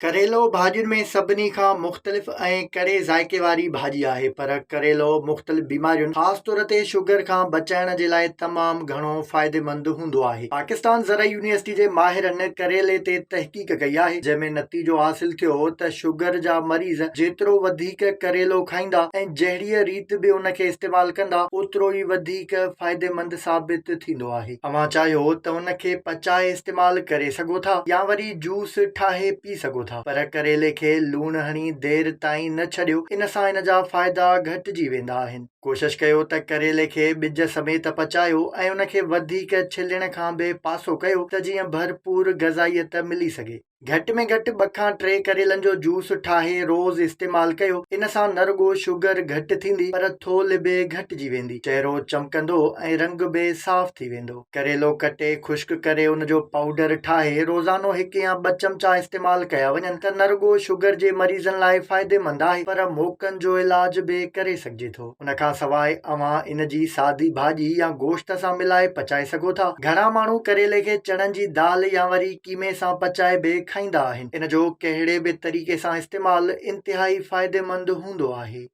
ڪريلو ڀاڄين ۾ سڀني کان مختلف ۽ ڪڙي ذائقي واري ڀاڄي آهي پر ڪريلو مختلف بيمارين خاص طور تي شگر کان بچائڻ جي لاء تمام گهڻو فائديمند هوندو آهي. پاڪستان زرعي يونيورسٽي جي ماهرن ڪريلي تي تحقيق ڪئي آهي جنهن ۾ نتيجو حاصل ٿيو ته شگر جا مريض جيترو وڌيڪ ڪريلو کائيندا ۽ جهڙيء ريت به ان کي استعمال ڪندا اوترو ئي وڌيڪ فائديمند ثابت ٿيندو آهي. اوهان چاهيو ته ان کي پچائي استعمال ڪري سگهو ٿا يا وري جوس ٺاهي پي سگهو ٿا پر ڪريلي کي لوڻ هڻي دير تائين نه ڇڏيو ان سان ان جا فائدا گهٽجي ويندا آهن. ڪوشش ڪيو ته ڪريلي کي ٻج سميت پچايو ۽ ان کي وڌيڪ ڇلڻ کان به پاسو ڪيو ته جيئن ڀرپور غذائيت ملي سگهي. گهٽ ۾ گهٽ ٻه کان ٽي ڪريلن جو جوس ٺاهي روز استعمال ڪيو ان سان نه رڳو شگر گهٽ ٿيندي پر ٿولهه به گهٽجي ويندي، چهرو چمڪندو ۽ رنگ به صاف ٿي ويندو. ڪريلو ڪٽي خشڪ ڪري ان جو پائوڊر ٺاهي روزانو هڪ يا ٻه چمچا استعمال ڪيا وڃن ته نه رڳو شگر جي مريضن لاء فائديمند آهي پر موڪن جو علاج به ڪري سگهجي ٿو. ان کان سواء اوهان ان جي سادي ڀاڄي يا گوشت سان ملائي پچائي سگهو ٿا. گهڻا ماڻهو ڪريلي کي چڻن جي دال يا وري قيمي سان پچائي به کائيندا آهن. ان جو ڪهڙي به طريقي سان استعمال انتهائي فائديمند هوندو آهي.